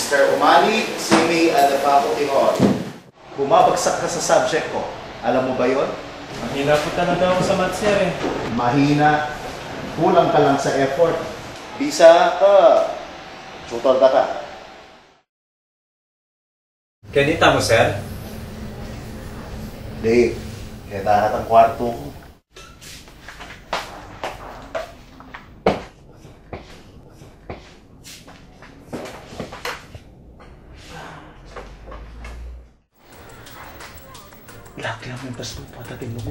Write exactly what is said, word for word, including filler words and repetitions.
Sir Umali, C P at the Faculty Hall. Bumabagsak ka sa subject ko. Alam mo ba yon? Mahina po talaga ako sa math, sir, eh. Mahina. Kulang ka lang sa effort. Bisa ka, tutor ka ka. Kanita mo, sir? Di. Kaya tarat ang kwarto ko. Laki lang yung pasto, patating mo.